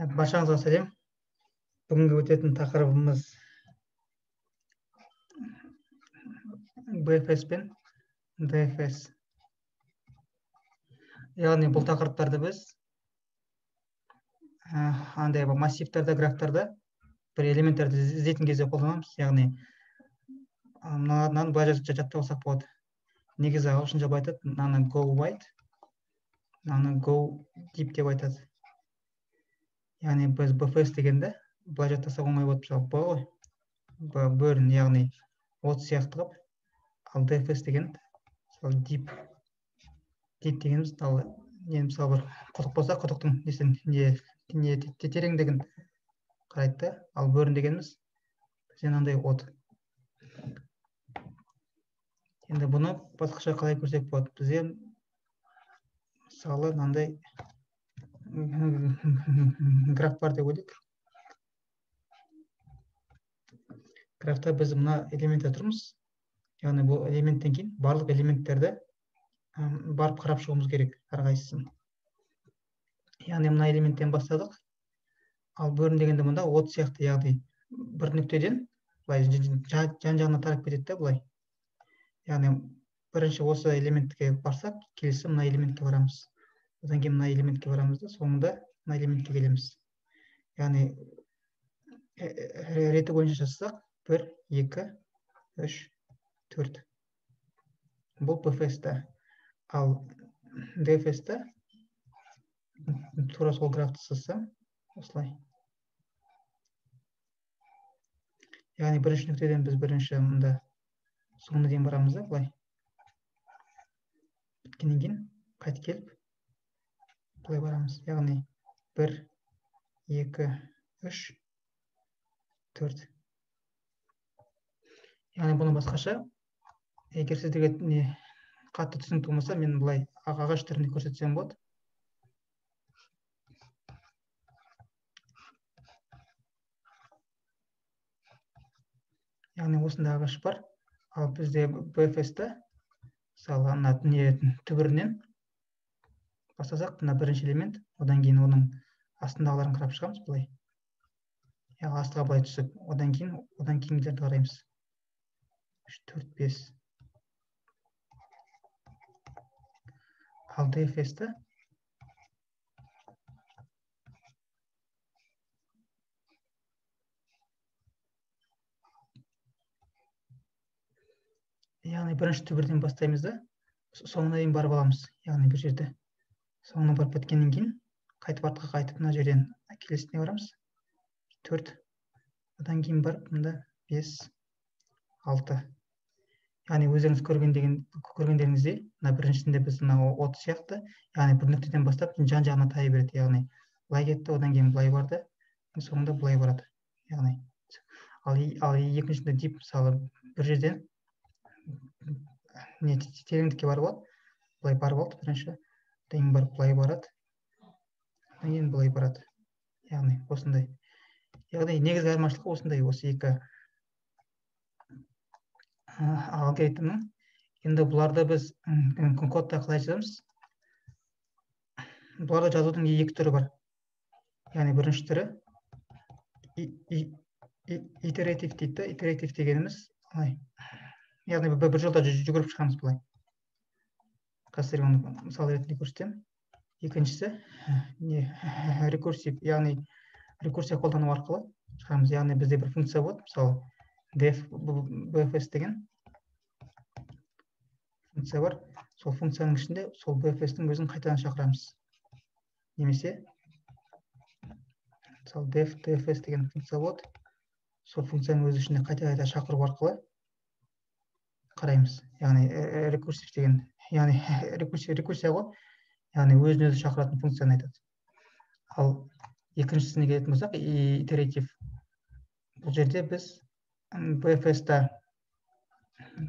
Баршаңызға сәлем. Бүгінгі өтетін тақырыбымыз BFS пен DFS. Яғни бұл тақырыптарды біз андай массивтарда, графтарда бір элементтерді іздейтін кезде қолданамыз. Яғни мынаны былай жаттап алсақ болады. Негізі ағылшынша былай айтады, мынаны go wide, мынаны go deep деп айтады. Яғни біз BFS дегенде былай жаттасақ оңай болады, мысалы Б ғой, Б burn, яғни от сияқты қылып. Ал DFS деген мысалы deep, deep дегеніміз ал не, мысалы бір құдық болса, құдықтың несін, не тереңдігін қарайды да. Ал burn дегеніміз бізде мынандай от. Енді бұны басқаша қалай көрсек болады? Бізде мысалы мынандай граф бар деп ойлайық. Графта біз мына элементте тұрмыз. Яғни бұл элементтен кейін барлық элементтерді барып қарап шығуымыз керек, әрқайсысын. Яғни мына элементтен бастадық. Ал burn дегенде мұнда от сияқты, яғни бір нүктеден былай жан жағына тарап кетеді да былай. Яғни бірінші осы элементке барсақ, келесі мына элементке барамыз. Одан кейін мына элементке барамыз да, соңында мына элементке келеміз. Яғни реті бойынша жазсақ, 1, 2, 3, 4. Бұл BFS-та. Ал DFS-та тура сол графты сызсам, осылай. Яғни бірінші нүктеден біз бірінші мында соңына дейін барамыз да, былай. Біткеннен кейін қайтып келіп былай барамыз. Яғни 1, 2, 3, 4. Яғни бұны басқаша, егер сіздерге не қатты түсінікті болмаса, мен былай ағаш түрінде көрсетсем болады. Яғни осындай ағаш бар. Ал бізде BFS-та мысалы ана не түбірінен бастасақ, мына бірінші элемент, одан кейін оның астындағыларын қарап шығамыз былай. Яғни астыға былай түсіп, одан кейін одан кейінгілерді қараймыз. 3, 4, 5. Ал DFS-та яғни бірінші түбірден бастаймыз да, соңына дейін барып аламыз. Яғни бір жерде соңына барып біткеннен кейін қайтып артқа қайтып мына жерден келесіне барамыз. 4. Одан кейін барып мында 5, 6. Яғни өздеріңіз көргендеріңіздей, мына біріншісінде біз мына от сияқты, яғни бір нүктеден бастап жан жағына тая береді. Яғни былай кетті, одан кейін былай барды, соңында былай барады. Яғни ал екіншісінде deep, мысалы бір жерден не тереңдікке барып алады, былай барып алды бірінші, одан кейін барып былай барады, одан кейін былай барады. Яғни осындай. Яғни негізгі айырмашылығы осындай, осы екі алгоритмнің. Енді бұларды біз кодта қалай жазамыз? Бұларды жазудың екі түрі бар. Яғни бірінші түрі итератив дейді. Итератив дегеніміз былай. Яғни бір жолда жүгіріп шығамыз былай. Қазір оны мысал ретінде көрсетемін. Екіншісі не рекурсив, яғни рекурсия қолдану арқылы шығамыз. Яғни бізде бір функция болады, мысалы def bfs деген функция бар. Сол функцияның ішінде сол bfs-тің өзін қайтадан шақырамыз. Немесе мысалы def dfs деген функция болады. Сол функцияның өз ішінде қайта-қайта шақыру арқылы қараймыз. Яғни рекурсив деген, яғни рекурсия ғой, яғни өзін өзі шақыратын функцияны айтады. Ал екіншісіне келетін болсақ, итератив. Бұл жерде біз BFS-та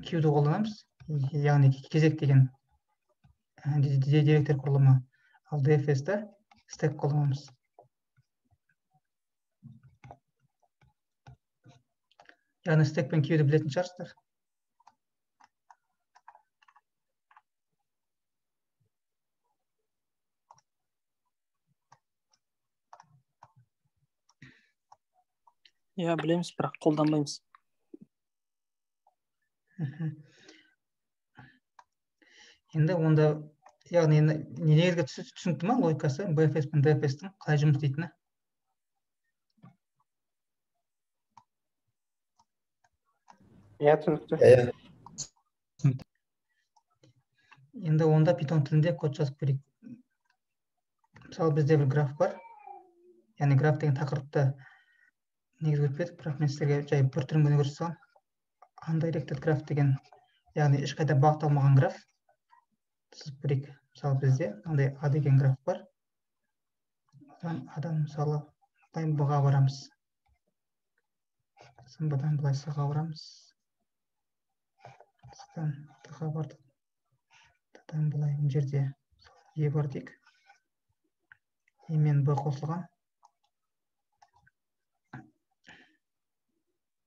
queue-ді қолданамыз, яғни кезек деген деректер құрылымы. Ал DFS-та стек қолданамыз. Яғни стек пен queue-ді білетін шығарсыздар. Иә, білеміз, бірақ қолданбаймыз. Енді онда, яғни негізгі түсінікті ма логикасы BFS пен DFS-тің қалай жұмыс істейтіні? Иә, түсінікті. Енді онда Python тілінде код жазып көрейік. Мысалы, бізде бір граф бар. Яғни граф деген тақырыпты негізі өтпедік, бірақ мен сіздерге жай бір түрін ғана көрсете саламын. Undirected graph деген, яғни ешқайда бағытталмаған граф. Сызып көрейік. Мысалы, бізде мынандай А деген граф бар. Одан Адан мысалы былай Б-ға барамыз. Сосын Б-дан былай С-ға барамыз. С-дан Д-ға бардық. Д-дан былай мына жерде Е бар дейік. Е мен Б қосылған.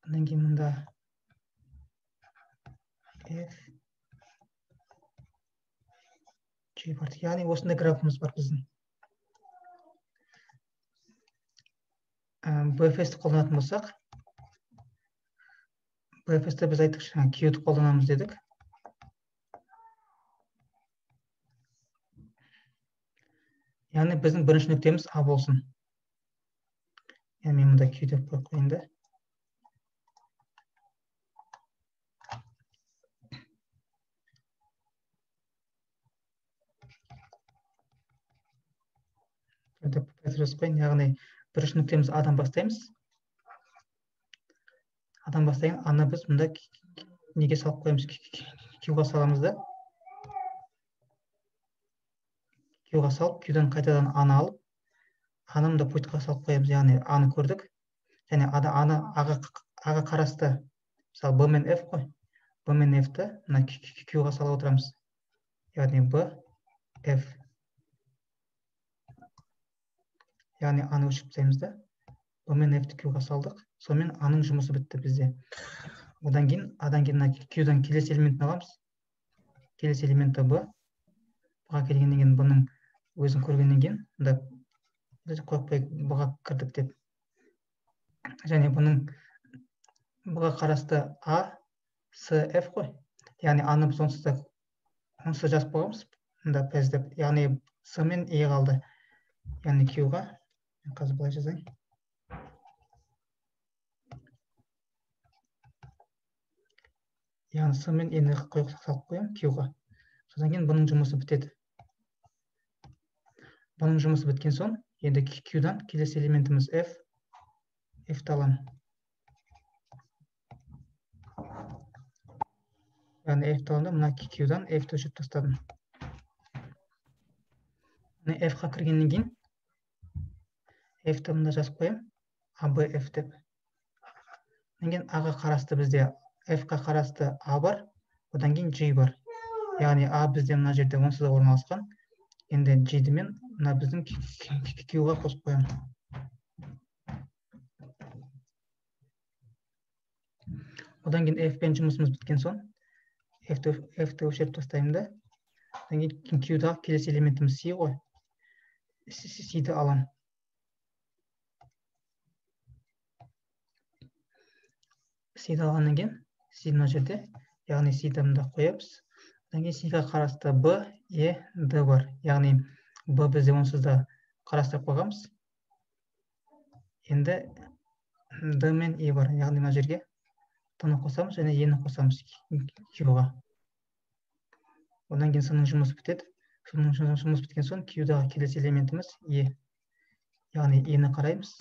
Одан кейін мында F, G бар. Яғни осындай графымыз бар біздің. BFS-ті қолданатын болсақ, BFS-ті біз айттық, жаңа Q-ді қолданамыз дедік. Яғни біздің бірінші нүктеміз А болсын. Яғни мен мұнда Q деп қойып қояйын да. Деп жазып қояйын. Яғни бірінші нүктеміз Адан бастаймыз. Адан бастайын, Аны біз мұнда неге салып қоямыз? Q-ға саламыз да. Q-ға салып, Q-дан қайтадан Аны алып, Аны мұнда пультқа салып қоямыз. Яғни Аны көрдік. Және Аны Аға қарасты, мысалы Б мен F қой. Б мен F-ті мына Q-ға салып отырамыз. Яғни Б, F. Яғни Аны өшіріп тастаймыз да. Б мен F-ті Q-ға салдық. Сонымен Аның жұмысы бітті бізде. Одан кейін Адан кейін мына Q-дан келесі элементін аламыз. Келесі элементі Б. Б-ға келгеннен кейін Б-ның өзін көргеннен кейін мында біз қойып қойып Б-ға кірдік деп. Және бұның Б-ға қарасты А, С, F қой. Яғни Аны біз онсыз да жазып қойғанбыз мында П деп. Яғни С мен Е қалды. Яғни Q-ға мен қазір былай жазайын. Яғни С мен Е-ні қойып салып қоямын Q-ға. Содан кейін бұның жұмысы бітеді. Бұның жұмысы біткен соң енді Q-дан келесі элементіміз F, F-ті аламын. Яғни F-ті аламын да мына Q-дан F-ті өшіріп тастадым. Мына F-қа кіргеннен кейін F-ті мында жазып қоямын, А, Б, F деп. Одан кейін А-ға қарасты бізде F-қа қарасты А бар, одан кейін G бар. Яғни А бізде мына жерде онсыз да орналасқан. Енді G-ді мен мына біздің Q-ға қосып қоямын. Одан кейін F-пен жұмысымыз біткен соң F-ті өшіріп тастаймын да. Одан кейін Q-дағы келесі элементіміз C ғой. C-ді аламын. C-ді алғаннан кейін C мына жерде, яғни C-ді мында қоямыз. Одан кейін C-ға қарасты B, E, D бар. Яғни B бізде онсыз да қарастырып қойғанбыз. Енді D мен E бар. Яғни мына жерге D-ны қосамыз және E-ні қосамыз Q-ға. Одан кейін C-ның жұмысы бітеді. C-ның жұмысы біткен соң Q-дағы келесі элементіміз E. Яғни E-ні қараймыз.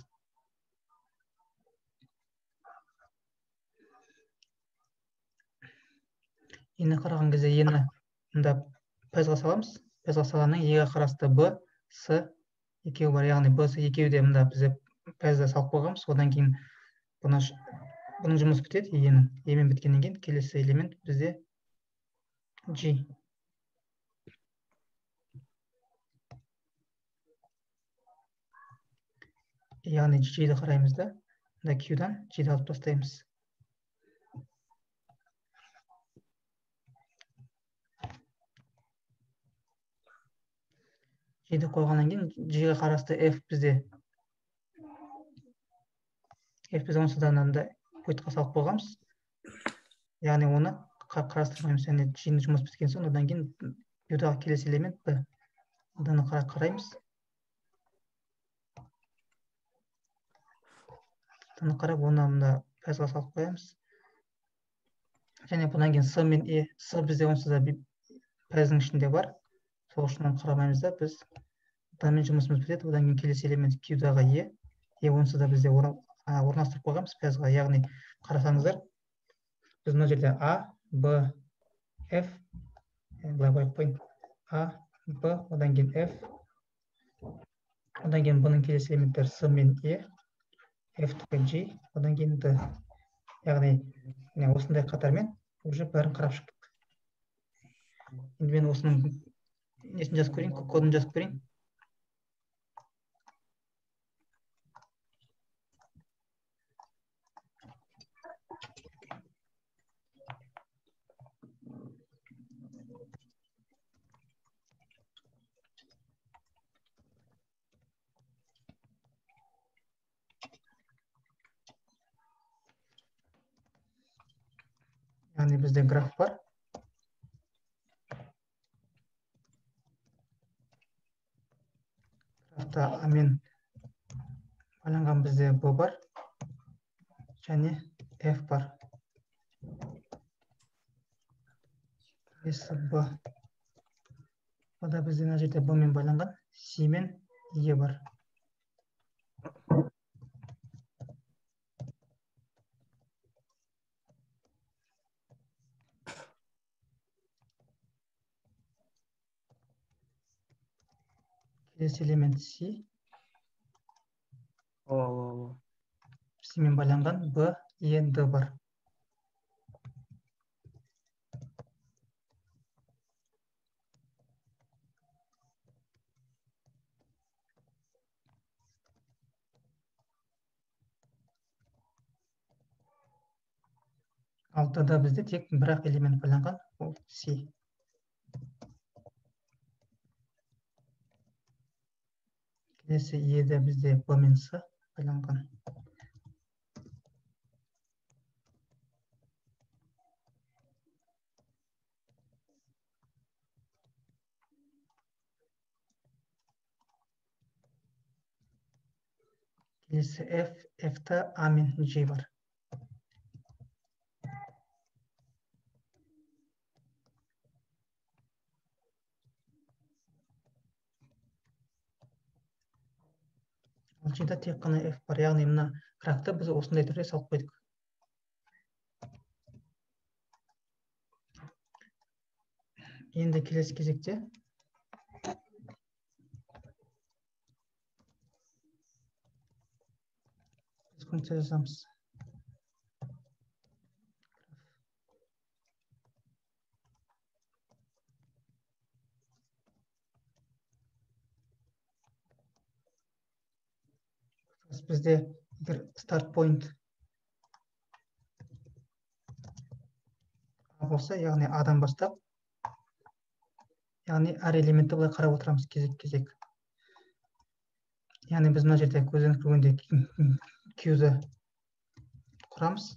E-ні қараған кезде E-ні мында пайызға саламыз. Пайызға салғаннан кейін E-ға қарасты B, C екеуі бар. Яғни B, C екеуі де мында бізде пайызда салып қойғанбыз. Одан кейін бұның жұмысы бітеді E-нің. E-мен біткеннен кейін келесі элемент бізде G. Яғни G-ді қараймыз да, мында Q-дан G-ді алып тастаймыз. G-ді қойғаннан кейін G-ге қарасты F бізде F біз онсыз да мынандай void-қа салып қойғанбыз. Яғни оны қарастырмаймыз. Яғни G-ні жұмыс біткен соң, одан кейін Q-дағы келесі элемент B. Одан қараймыз. Оны қарап, оны мында пәзға салып қоямыз. Және бұдан кейін С мен Е, С бізде онсыз да пәздің ішінде бар. Сол үшін оны қарамаймыз да, біз Д-мен жұмысымыз бітеді. Одан кейін келесі элемент Q-дағы Е. Е онсыз да бізде орналастырып қойғанбыз пәзға. Яғни қарасаңыздар, біз мына жерде А, Б, F, былай қойып қояйын. А, Б, одан кейін F, одан кейін бұның келесі элементтері С мен Е, F, G, одан кейін D. Яғни осындай қатармен уже бәрін қарап шықтық. Енді мен осының несін жазып көрейін, кодын жазып көрейін. Яғни бізде граф бар. Графта А мен байланған бізде Б бар және F бар. Келесі Б. Бұда бізде мына жерде Б мен байланған С мен Е бар. Келесі элемент С. С мен байланған Б, Е, Д бар. Ал Д-да бізде тек бір-ақ элемент байланған, ол С. Келесі Е-де бізде Б мен С байланған. Келесі F, F-та А мен G бар. G-да тек қана F бар, яғни мына графты біз осындай түрде салып қойдық. Енді келесі кезекте біз функция жазамыз. Бізде егер start point А болса, яғни А-дан бастап, яғни әр элементті былай қарап отырамыз кезек-кезек. Яғни біз мына жерде көзден көргенде Q-ді құрамыз.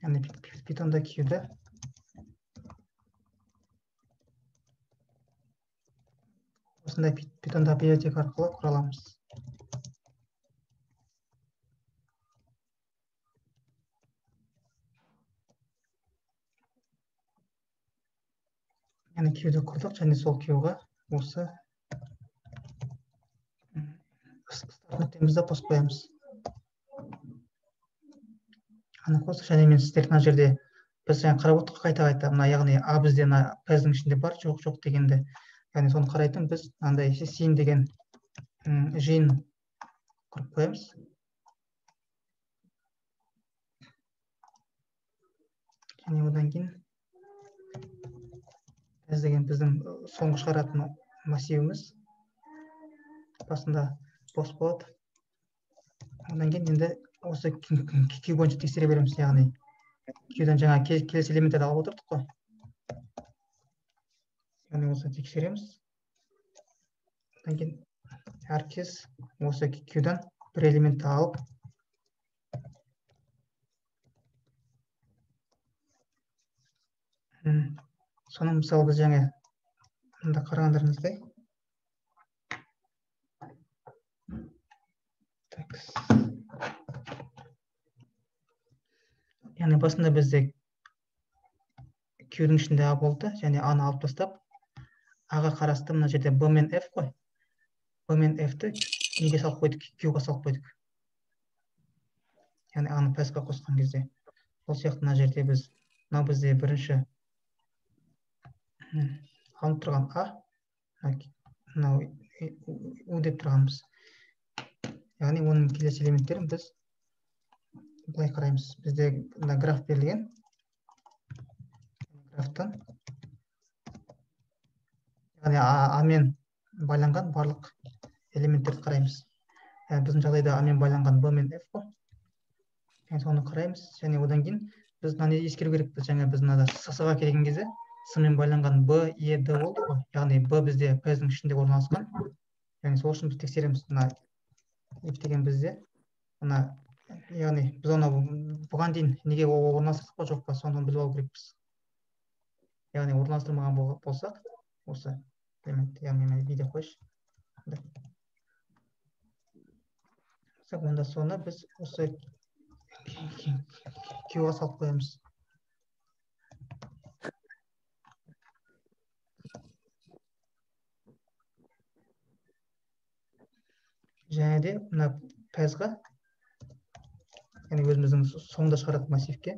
Яғни Pythonда Q-ді осындай Pythonда библиотека арқылы құра аламыз. Яғни Q-ді құрдық және сол Q-ға осы старт нүктемізді қосып қоямыз. Аны қостық және мен сіздер мына жерде біз жаңа қарап отырдық қайта-қайта, мына яғни А бізде мына пәздің ішінде бар, жоқ жоқ дегенді, яғни соны қарайтын біз мынандай син деген жиын құрып қоямыз. Және одан кейін пәз деген біздің соңғы шығаратын массивіміз басында бос болады. Одан кейін енді осы Q бойынша тексере береміз, яғни Q-дан жаңа келесі элементтерді алып отырдық қой. Яғни осыны тексереміз. Одан кейін Әркез осы Q-дан бір элементті алып, соның мысалы біз жаңа мында қарағандарыңыздай. Так. Яғни басында бізде Q-дің ішінде А болды, және А-ны алып тастап, А-ға қарасты мына жерде B мен F қой. B мен F-ті неге салып қойдық? Q-ға салып қойдық. Яғни А-ны P-ға қосқан кезде. Сол сияқты мына жерде біз, мынау бізде бірінші алынып тұрған А, мынау У деп тұрғанбыз. Яғни оның келесі элементтерін біз былай қараймыз. Бізде мына граф берілген. Графтан яғни А мен байланған барлық элементтерді қараймыз. Яғни біздің жағдайда А мен байланған Б мен F қой. Яғни соны қараймыз. Және одан кейін біз мынаны ескеру керекпіз. Жаңа біз мынада С-ға келген кезде С мен байланған Б, Е, Д болды ғой. Яғни Б бізде П-ның ішінде орналасқан. Яғни сол үшін біз тексереміз. Мына F деген бізде мына, яғни біз оны бұған дейін неге орналастырдық па жоқ па, соны біліп алу керекпіз. Яғни орналастырмаған болсақ, осы элемент, яғни мен видео қойшы. Онда соны біз осы Q-ға салып қоямыз. Және де мына пәзға, яғни өзіміздің соңында шығаратын массивке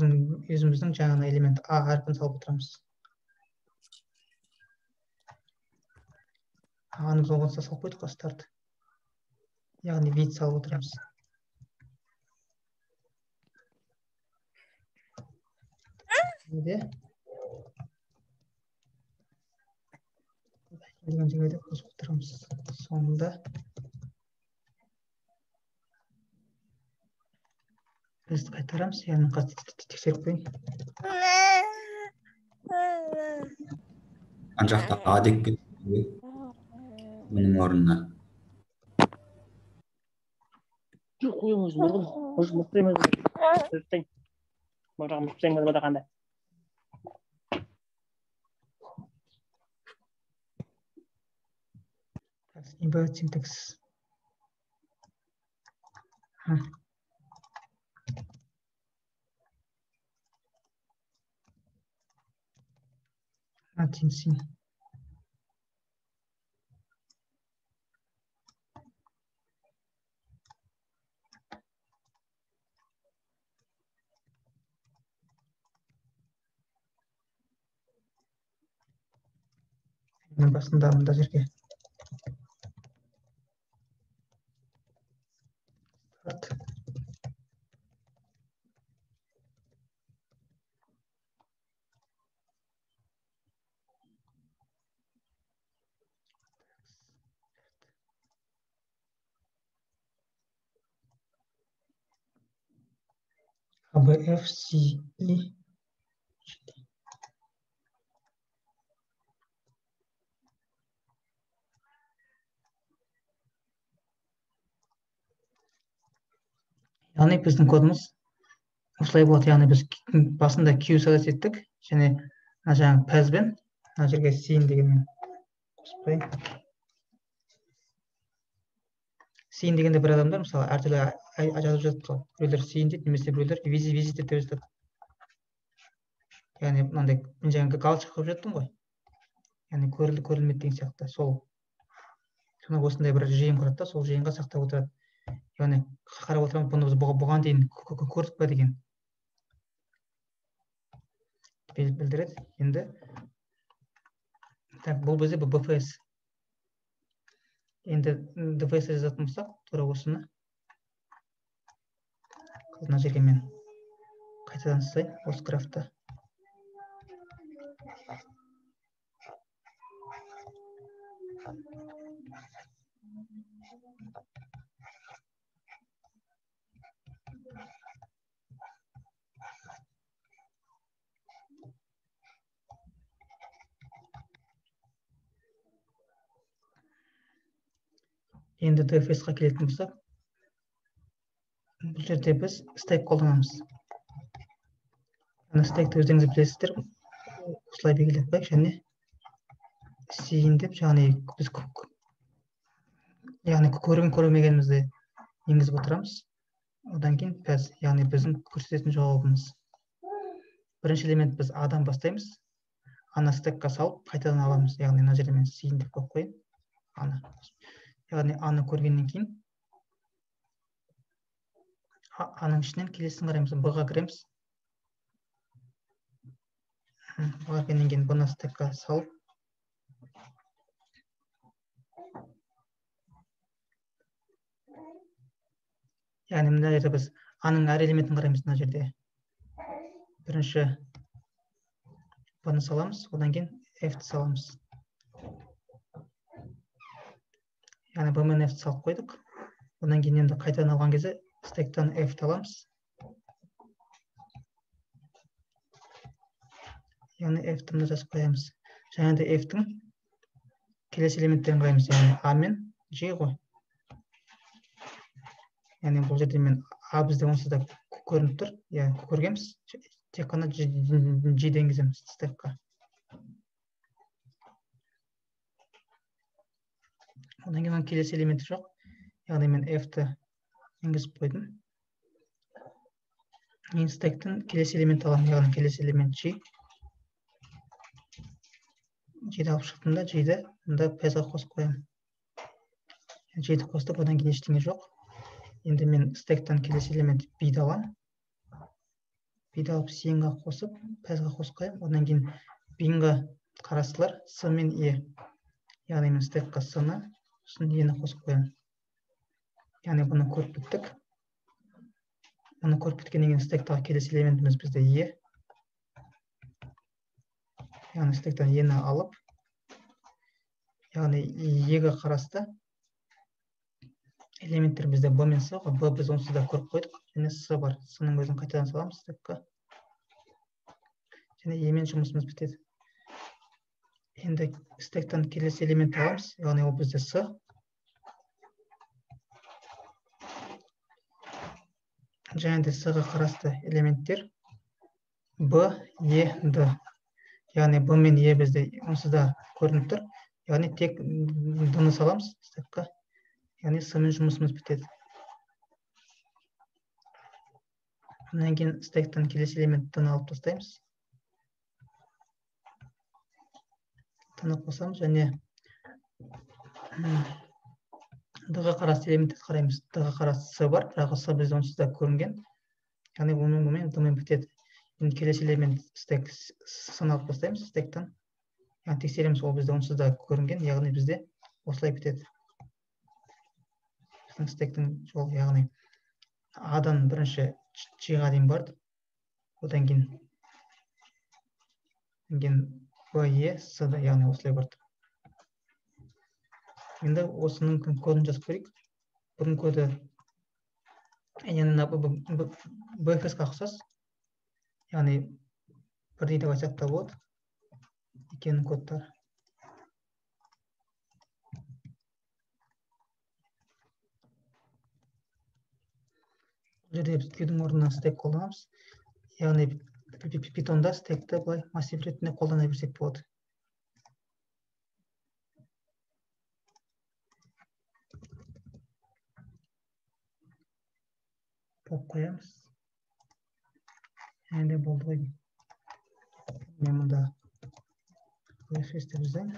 өзіміздің жаңағы элемент А әрпін салып отырамыз. А-ны біз оған салып қойдық қой старт. Яғни вид салып отырамыз. Деген жерге қосып отырамыз. Соңында біз қайтарамыз, яғни қазір тексеріп қояйын. Ан жақта А деп кетті бұның орнына. Жоқ, қойыңыз, мұқтаймыз. Inverted syntax. Not in C. Басында мында жерге старт. A, B, F, C, E, G, D. Яғни біздің кодымыз осылай болады. Яғни біз басында Q создать еттік, және мына жаңағы пәзбен мына жерге cin дегенмен қосып қояйын. Cin дегенде бір адамдар мысалы әртүрлі жазып жатады ғой. Біреулер cin дейді, немесе біреулер визит деп жазады. Яғни мынандай мен жаңағы галочка қойып жаттым ғой. Яғни көрілді, көрілмеді деген сияқты. Сол соны осындай бір жиын құрады да, сол жиынға сақтап отырады. Яғни қарап отырамыз, бұны біз бұған дейін көрдік па деген білдіреді. Енді так, бұл бізде BFS. Енді DFS жазатын болсақ, тура осыны мына жерге мен қайтадан сызайын осы графты. Енді DFS-қа келетін болсақ, бұл жерде біз стек қолданамыз. Ана стекті өздеріңіз білесіздер, осылай белгілеп қояйық және cin деп, яғни біз яғни көрген көрмегенімізді енгізіп отырамыз. Одан кейін пәз, яғни біздің көрсететін жауабымыз. Бірінші элемент біз А-дан бастаймыз. Ана стекке салып қайтадан аламыз. Яғни мына жерде мен cin деп қойып қояйын. Ана. Яғни А-ны көргеннен кейін А-ның ішінен келесін қараймыз. Б-ға кіреміз. Б-ға кіргеннен кейін бұны стекке салып яғни мына жерде біз А-ның әр элементін қараймыз мына жерде. Бірінші Б-ны саламыз, одан кейін F-ті саламыз. Яғни Б мен F-ті салып қойдық. Одан кейін енді қайтадан алған кезде стектан F-ті аламыз. Яғни F-ті мына жазып қоямыз. Және де F-тің келесі элементтерін қараймыз. Яғни А мен G ғой. Яғни бұл жерде мен А бізде онсыз да көрініп тұр. Иә, көргенбіз. Тек қана G-ді енгіземіз стекқа. Одан кейін оның келесі элементі жоқ. Яғни мен F-ті енгізіп қойдым. Мен стектің келесі элементін аламын. Яғни келесі элемент G. G-ді алып шықтым да, G-ді мында P-ға қосып қоямын. G-ді қостық, одан кейін ештеңе жоқ. Енді мен стектан келесі элемент B-ді аламын. B-ді алып C-ға қосып, P-ға қосып қоямын. Одан кейін B-ға қарастылар C мен E. Яғни мен стекқа C-ны, сосын E-ні қосып қоямын. Яғни бұны көріп біттік. Бұны көріп біткеннен кейін стектағы келесі элементіміз бізде E. Яғни стектан E-ні алып, яғни E-ге қарасты элементтер бізде Б мен С ғой. Б біз онсыз да көріп қойдық. Және С бар. С-ның өзін қайтадан саламыз стекке. Және Е мен жұмысымыз бітеді. Енді стектан келесі элемент аламыз. Яғни ол бізде С. Және де С-ға қарасты элементтер Б, Е, Д. Яғни Б мен Е бізде онсыз да көрініп тұр. Яғни тек Д-ны саламыз стекке. Яғни С мен жұмысымыз бітеді. Одан кейін стектен келесі элемент Д-ны алып тастаймыз. Д-ны қосамыз және Д-ға қарасты элементті қараймыз. Д-ға қарасты С бар, бірақ С бізде онсыз да көрінген. Яғни онымен Д-мен бітеді. Енді келесі элемент стек С-ны алып тастаймыз стектен. Яғни тексереміз, ол бізде онсыз да көрінген, яғни бізде осылай бітеді. Біздің стектің жолы, яғни А-дан бірінші G-ға дейін барды. Одан кейін Б, Е, С, Д, яғни осылай барды. Енді осының кодын жазып көрейік. Бұның коды яғни BFS-қа ұқсас. Яғни бірдей деп айтсақ та болады. Екеуінің кодтары. Бұл жерде біз күйдің орнына стек қолданамыз. Яғни Pythonда стекті былай массив ретінде қолдана берсек болады. Поп қоямыз. Енді болды ғой. Мен мұнда BFS деп жазайын.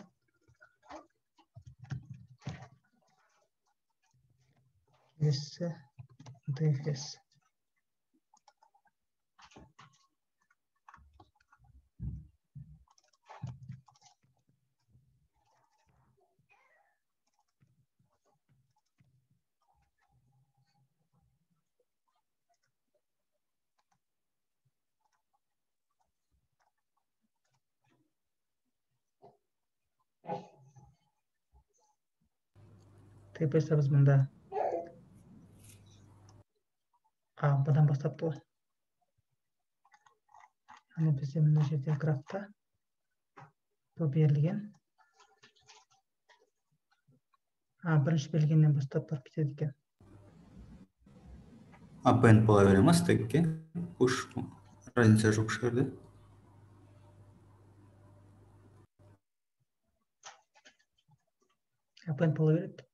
Келесі DFS. TPS біз мұнда А, Б-дан бастапты ғой. Яғни бізде мына жерде графта Б берілген. Бірінші берілгеннен бастап барып кетеді екен. Append бола бере ма стекке? Push разница жоқ шығар да? Append бола береді.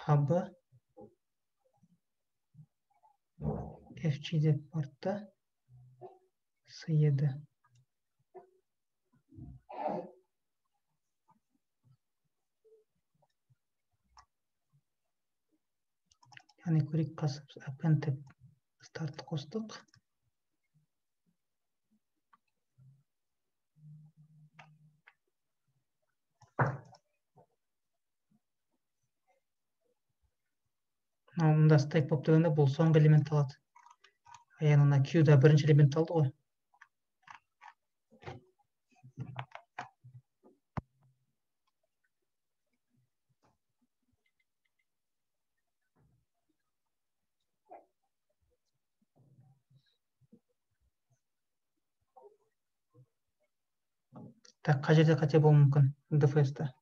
А, Б, F, G деп барды да С еді. Яғни көрейік, қазір append деп старт қостық. Мында стек болып дегенде бұл соңғы элемент алады. Яғни мына Q-да бірінші элемент алды ғой. Так, қай жерде қате болуы мүмкін DFS-та?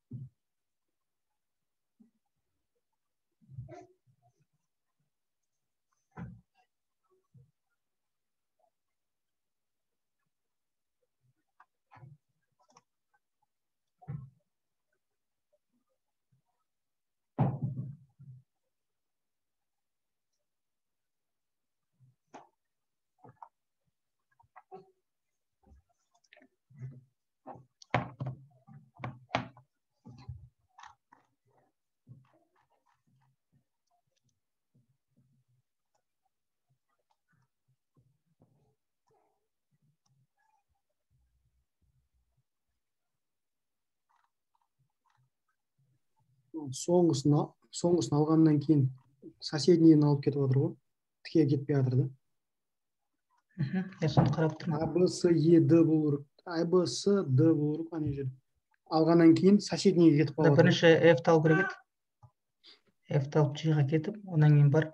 Соңғысын алғаннан кейін соседнийін алып кетіп жатыр ғой, тіке кетпей жатыр да. Мен соны қарап тұрмын. А, Б, С, Е, Д болу керек. А, Б, С, Д болу керек ана жерде. Алғаннан кейін соседнийге кетіп қалады. Бірінші F-ті алу керек еді. F-ті алып G-ға кетіп, одан кейін барып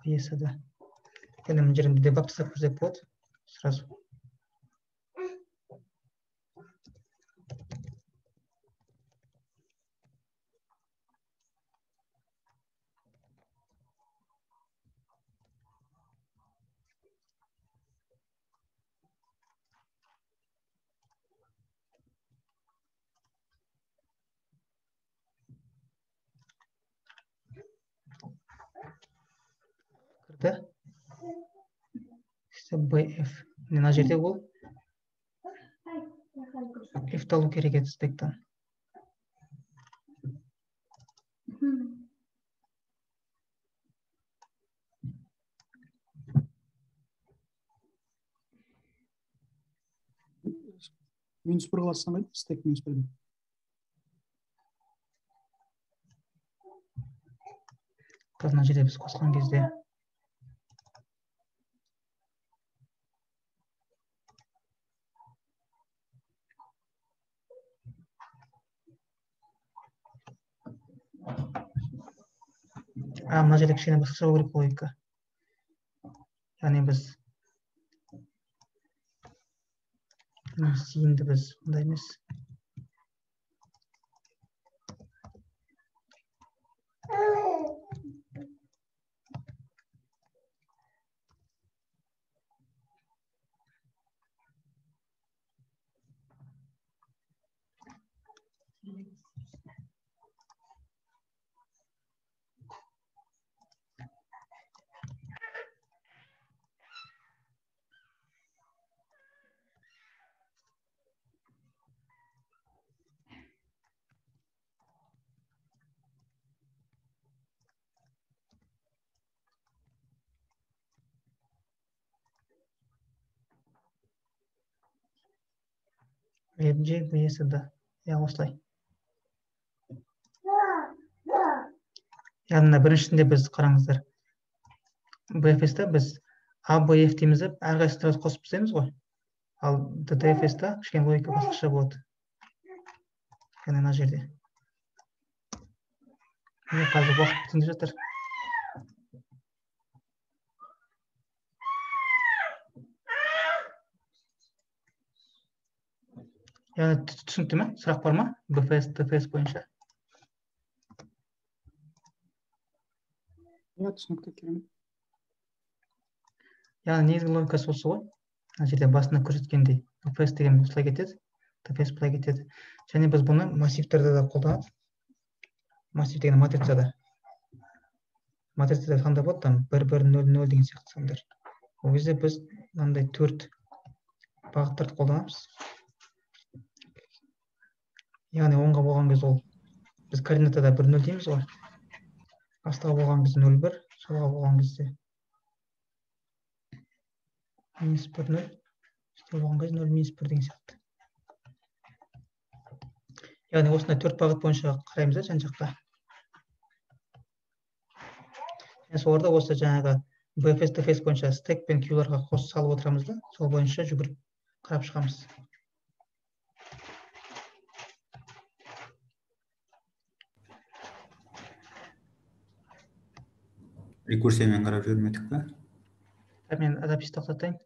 Е, С, Д. Енді мына жерде дебаг жасап көрсек болады сразу. Б, F. Мына жерде ол F-ті алу керек еді стектен. Минус бір қыласың ғой, стек минус бір. Қазір мына жерде біз қосқан кезде мына жерде кішкене басқаша болу керек логика. Яғни біз синді біз мындай емес. F, G, B, S, D. Я осылай. Яғни біріншісінде біз қараңыздар. BFS-та біз А, Б, F дейміз деп әрқайсысын сразу қосып тастаймыз ғой. Ал DFS-та кішкене логика басқаша болады. Яғни мына жерде. Міне қазір уақыт бітіп жатыр. Яғни түсінікті ме? Сұрақ бар ма? BFS, DFS бойынша. Иә, түсінікті, керемет. Яғни негізгі логикасы осы ғой. Мына жерде басында көрсеткендей BFS деген осылай кетеді, DFS былай кетеді. Және біз бұны массивтерде де қолданады. Массив деген матрицада. Матрицада сандар болады, там 1, 1, 0, 0 деген сияқты сандар. Ол кезде біз мынандай 4 бағыттарды қолданамыз. Яғни оңға болған кезде ол біз координатада 1, 0 дейміз ғой. Астыға болған кезде 0, 1, солға болған кезде минус 1, 0, үстіге болған кезде 0, минус 1 деген сияқты. Яғни осындай 4 бағыт бойынша қараймыз да жан жаққа. Және соларда осы жаңағы BFS, DFS бойынша стек пен Q-ларға қосып салып отырамыз да, сол бойынша жүгіріп қарап шығамыз. Рекурсиямен қарап жүрмедік пе? Мен запись тоқтатайын.